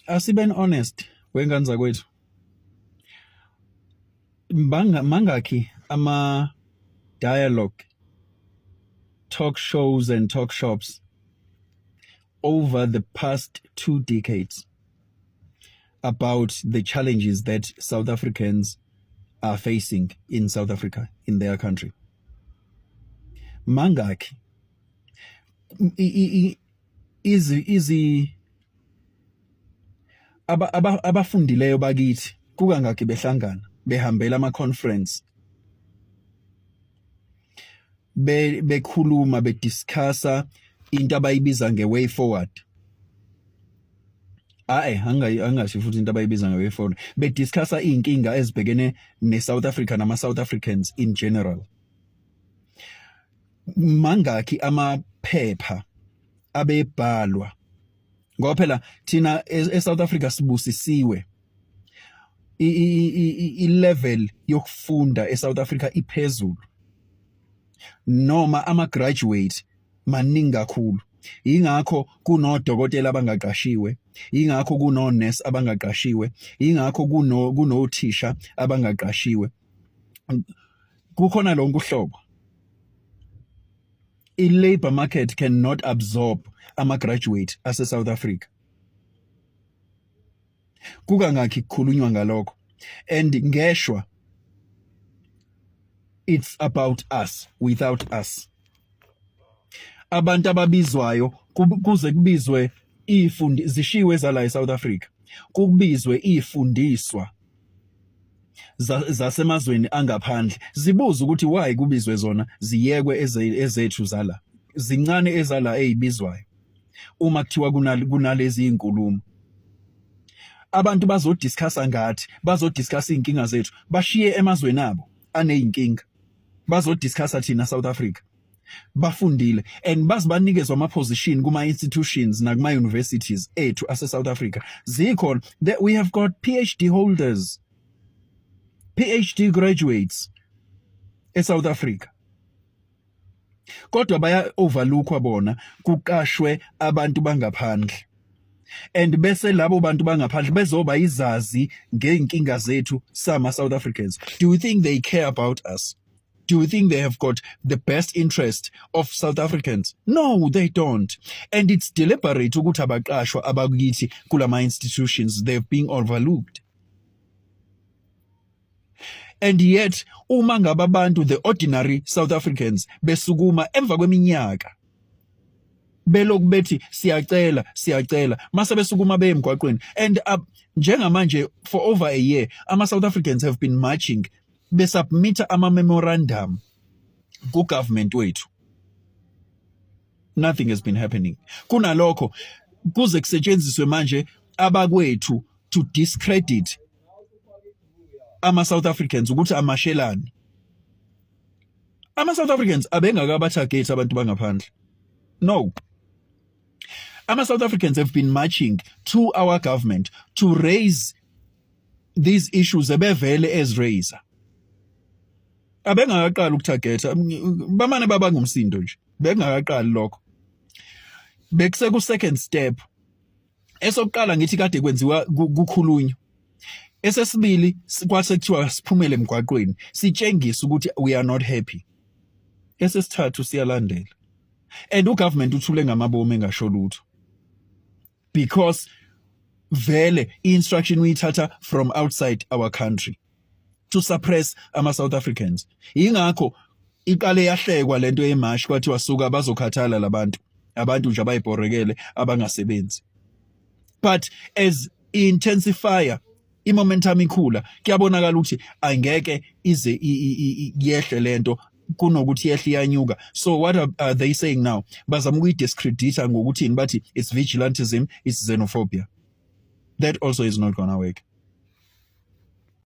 Asibeni honest, wengane zakwethu. Banga mangakhi ama dialogue, talk shows and talk shops over the past 2 decades about the challenges that South Africans are facing in South Africa, in their country? Mangakhi izi abafundileyo bakithi? Kukangakhi behlangana, behambela ama conference, bekhuluma, bediscussa into abayibiza nge-way forward? Ayi, angasho futhi into abayibiza nge-way forward, bediscussa iy'nkinga ezibhekene ne-South Africa nama-South Africans in general. Mangakhi amaphepha abebhalwa? Ngoba phela thina e-South Africa sibusisiwe, i-level yokufunda eSouth Africa iphezulu, noma ama graduate maningi kakhulu. Ingakho kunodokotela abangaqashiwe, ingakho kuno nurse abangaqashiwe, ingakho kunothisha abangaqashiwe, kukhona lonke uhlobo. I-labor market cannot absorb ama-graduate ase-South Africa. Kukangakhi kukhulunywa ngalokho? And ngeshwa, it's about us without us. Abantu ababizwayo, kuze kubizwe ifundi zishiwe zala eSouth Africa, kubizwe ifundiswa zasemazweni angaphandle, zibuza ukuthi why kubizwe zona, ziyekwe ezethu zala. Zincane ezala ezibizwayo uma kuthiwa kunalezi izinkulumo. Abantu bazodiscussa ngathi, bazodiscussa izinkinga zethu, bashiye emazweni abo aneyinkinga, bazodiscussa thina South Africa. Bafundile and bazibanikezwa ama position kuma institutions nakuma universities ethu ase South Africa. Zikhona, we have got PhD holders, PhD graduates eSouth Africa, kodwa baya overlookwa bona, kuqashwe abantu bangaphandle, and bese labo bantu bangaphandle bezoba izazi ngeinkinga zethu sama South Africans. Do you think they care about us? Do you think they have got the best interest of South Africans? No, they don't. And it's deliberate ukuthi abaqashwa abakithi kulama institutions. They've been overlooked. And yet uma ngabe abantu, the ordinary South Africans, besukuma emva kweminyaka beloku bethi siyacela, siyacela, mase besukuma beye emgwaqweni, and njengamanje for over a year ama South Africans have been marching, besubmit ama memorandum ku government wethu, nothing has been happening. Kunalokho kuze kusetshenziswe manje abakwethu to discredit ama South Africans ukuthi amashelani. Ama South Africans abengakabatarget abantu bangaphandle. No, ama South Africans have been marching to our government to raise these issues ebevele ezi-raise. Abengakaqali ukutargeta, bamane babanga umsindo nje, bekungakaqali lokho, bekuseku second step. Esokuqala ngithi kade kwenziwa kukhulunywa. Esesibili kwase kuthiwa siphumele emgwaqweni, sitshengise ukuthi we are not happy. Esesithathu siyalandela, and ugovernment uthule ngamabomu engasho lutho, because vele i-instruction uyithatha from outside our country to suppress ama South Africans. Ingakho iqale yahlekwa lento yemarch, kwathiwa suka bazokhathala labantu, abantu nje abayibhorekele, abangasebenzi. But as intensify, imomentum ikhula, kuyabonakala ukuthi angeke ize yehle lento. Kunokuthi yehle, iyanyuka. So what are they saying now? Bazama ukuyidiscredita ngokuthini? Bathi it's vigilantism, it's xenophobia. That also is not gonna work.